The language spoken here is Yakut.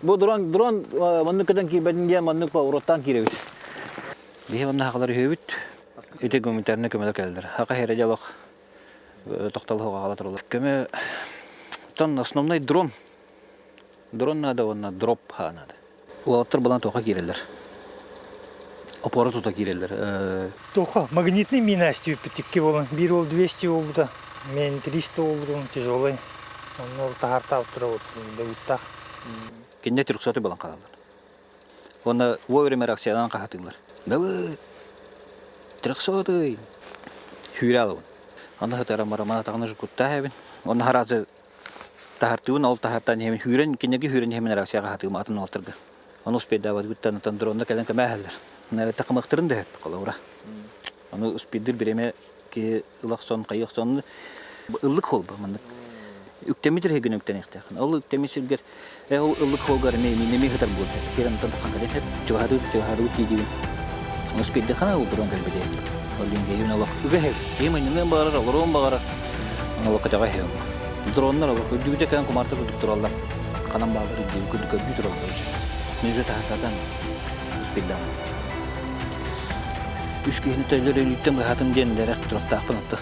Бу дрон, дрон маннык көтөн киирбэтин диэн маннык уруттаан киирэбит. Биһи манна хахалар үһүбүт. Ити гуманитарнай көмөлөр кэлэллэр. Хака хере дьолох тохтол хоҕаҕала туралар. Көмө тон основной дрон. Дрон надо уонна дроп ха надо. Уолаттар булан туохха киирэллэр? Опора тута киирэллэр. Туохха магнитный мина эстибиппит икки буолан. Биир уол 200 буолбута, мен 300 буолбутум тяжелый. Онно ол таһаартаабыт турабыт Давыттаах. Кинне трехсотый булан хаалаллар. Уонна вовремя реакциялаан хаһатыыллар. Давыд! Трехсотый! Сүүрэ алабын. Онно сытара марамана таҕына жукуттаах эбин. Онно хараазы таһартыыбын, ол таһартаан иһэбин сүүрэн, кинилэргэ сүүрэн иһэмин реакцияҕа хаһатыым атын уолтарга. Ону успейдаабатыгыттан отон дронна кэлэн көмөөһөллөр. Наверное, кымыктырын да сөп, холобура. Ону успейдыр бириэмэ киһи ылах сон, хайыах сон ыллык холба маннык. Үктэммит эрһигин үктэниэхтээх. Ол үктэммит сиргэр ол ыллык холгар эмиэ эмиэ сытар буолар. Кирэн онтон таххан кэлэн сөп. Чугаһатыы чугаһатыы тиийдибин. Успейды хана улдуран кэлбитэ. Ол диэн киһибин олох үгэһэ. Киһи мынньыныан баҕарар, олоруон баҕарар. Олоххо дьаҕай иһэм. Дроннар олох үрдүгүтэ кэлэн кумаарта курдук тураллар. Ханан бааллар үрдүгү курдук көрдүү тураллар уже. Мен уже таһартатан успейдаҕым. Үс киһини төлөр өлүүттэн быһаатым диэн дэрэх турахтаахпын атта.